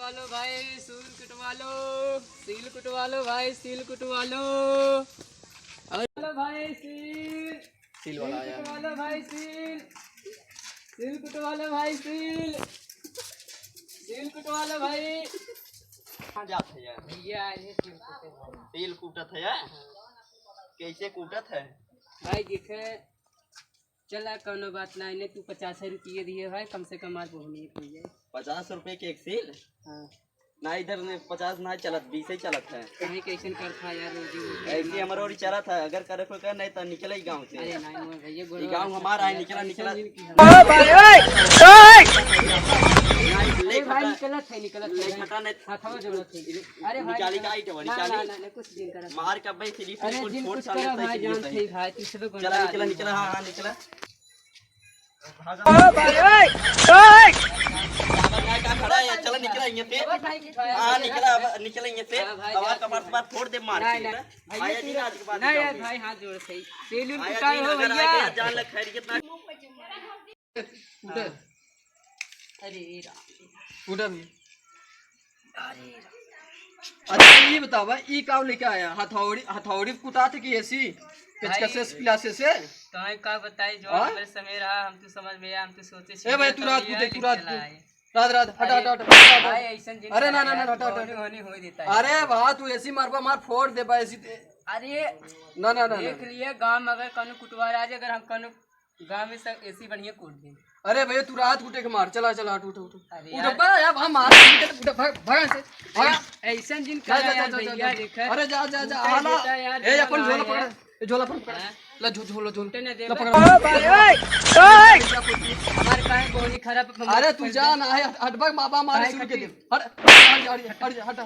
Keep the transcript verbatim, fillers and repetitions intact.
लो भाई, सील कुटवा लो, सील कुटवा लो भाई, सील कुटवा लो। और लो भाई, सील, सील वाला सील आया। कुटवा लो भाई, सील, सील कुटवा लो भाई, सील, सील कुटवा लो भाई। कहाँ जात है यार? भैया, ये सील कुटे हैं। सील कूटत है यार? कैसे कूटत है? भाई, देखे, चला, कौनो बात ना, इन्हें तू पचास रुपये दिए भाई, कम से कम आज बोहनी हो जाए। पचास रुपये के एक सील? हाँ। ना, इधर ने पचास ना चलत, बीस ही चलत है। कहीं कैसन करत है यार, रोजी रोटी ऐसे हमारे और चलत है, अगर करे को कर, नहीं तो निकले ही गाँव से। अरे नहीं, मोर भैया, ये गोरो गाँव हमारा है, निकला, निकला। ओ भाई, ओए, ओए। अरे भाई, निकलत है, निकलत है। नहीं, फटा नहीं। हाथवा जोड़त है। अरे भाई, निकाली का आइटम, ना, निकाली। ना, ना, ना, कुछ दिन करत। मार के भाई, सिर्फ अरे, कुछ दिन छोड़ कुछ साले करा भाई, सही जान नहीं। सही भाई, तू सब चला, निकला, निकला, हाँ, हाँ, निकला। ओ भाई, ओए, ओए। बाबा का, का खड़ा है? चला, निकला यहाँ से। हाँ, निकला, अब निकला यहाँ से। हाँ, भाई, अब जाओ, कपार से बात फोड़ दे मार नहीं, के। नहीं, भैया, आया जी, आज के बाद नहीं, नहीं, जाओगे। भाई, हाथ जोड़ सही। सेलून आया का जी, हो नजर आ भैया? गया, जान लग खैरियत ना। उधर। अरे राम। उधर भी। अरे राम। अच्छा, ये बतावा, ई का लेके आया? हथौड़ी, हथौड़ी कुटात कि एसी? पेचकस से, भाई, पिलासे से? तो हम का बताई, जो हाँ? हमारे समय रहा, हम तो समझ में आया, हम तो सोचे ए भाई, तू रात को देख, तू रात को। रात, रात, हटा, अरे, हटा, हटा, हटा, हटा। भाई, ऐसन जिन अरे, ना, ना, ना, हटा, हटा, होनी, हटा। होनी हो देता है। अरे वाह, तू एसी मारबा, मार फोड़ देबा एसी ते। अरे, ना, ना, ना, ना। देख लिए, गांव में अगर कौनो कुटवार आ जाए, अगर हम कौनो गाँव में सब एसी बढ़िया कूट दे। अरे भैया, तू रात उठे के मार, चला, चला, उठ, उठ, उठ। अरे उठ यार। बा, अब हम मार, उठ, उठ, भाग, भाग से, भाग। ऐसन जिन जा, करा जा, यार जा, जा, भैया, जा। देख। अरे जा, जा, जा, उठे हाला। बेटा यार, ए, अपन झोला झोला है। पकड़, ए, झोला पकड़, पकड़। हाँ। ला, झो-, झोला, झोला। उठे ना देबा। ला, पकड़। ओ भाई, ओए, ओए। हमार काहे बोली खराब, अरे तू जा ना, है, हट, हट भाग, बाबा मारे काहे शुरू के खातिर? दे। हट, हट, हट, हट, हट, हट।